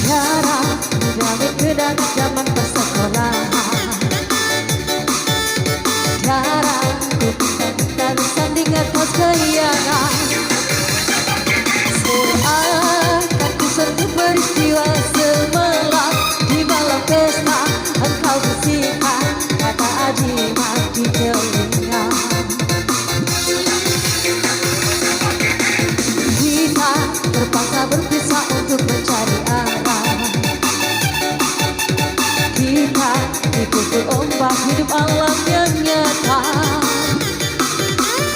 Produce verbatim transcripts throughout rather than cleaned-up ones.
Tiwara, udah berkedar zaman persekolahan. Tiwara, ku minta-minta sandingan pas kayangan. Seakan ku sentuh peristiwa semalam di malam pesta, engkau bisikan kata ajimat di telinga. Kita terpaksa berpisah untuk mencari arah. Kita dipukul ombak hidup alam yang nyata.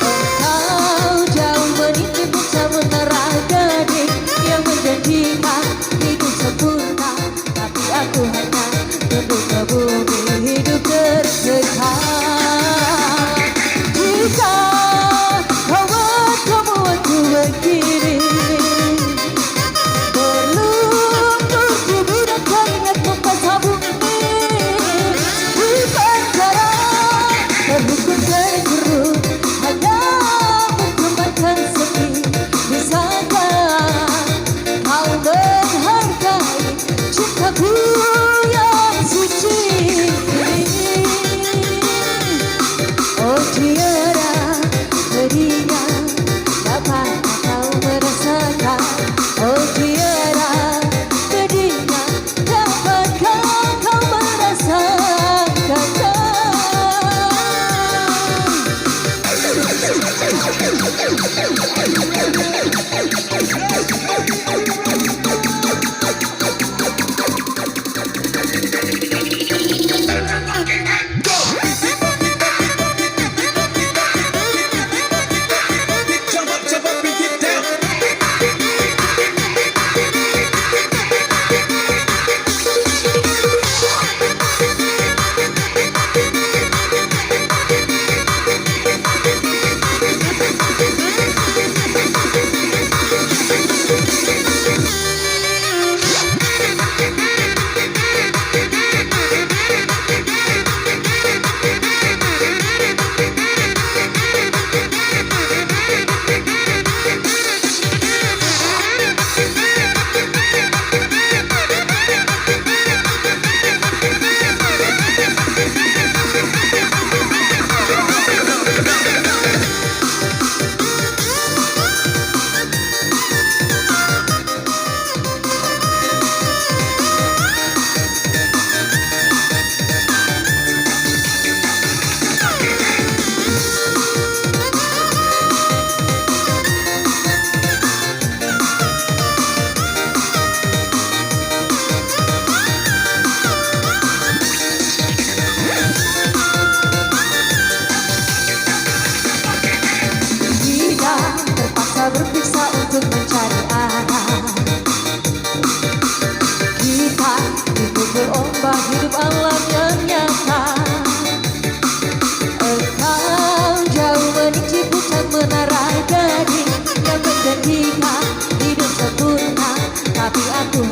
Engkau jauh meniti puncak menara gading yang menjanjikan hidup sempurna. Tapi aku hanya tunduk ke bumi, hidup tersekat. Jika kau bertemu aku begini, berluntur tubuh dan keringat membasah bumi, di penjara terhukum terkurung, hanya bertemankan sepi. Bisakah kau menghargai cintaku yang suci ini? Oh tiada, pedihnya dapatkah kau merasakan? Oh tiada, pedihnya dapatkah kau merasakan? Kita terpaksa berpisah untuk mencari arah. Kita dipukul ombak hidup alam yang nyata. Engkau jauh meniti puncak menara gading yang menjanjikan hidup sempurna, tapi aku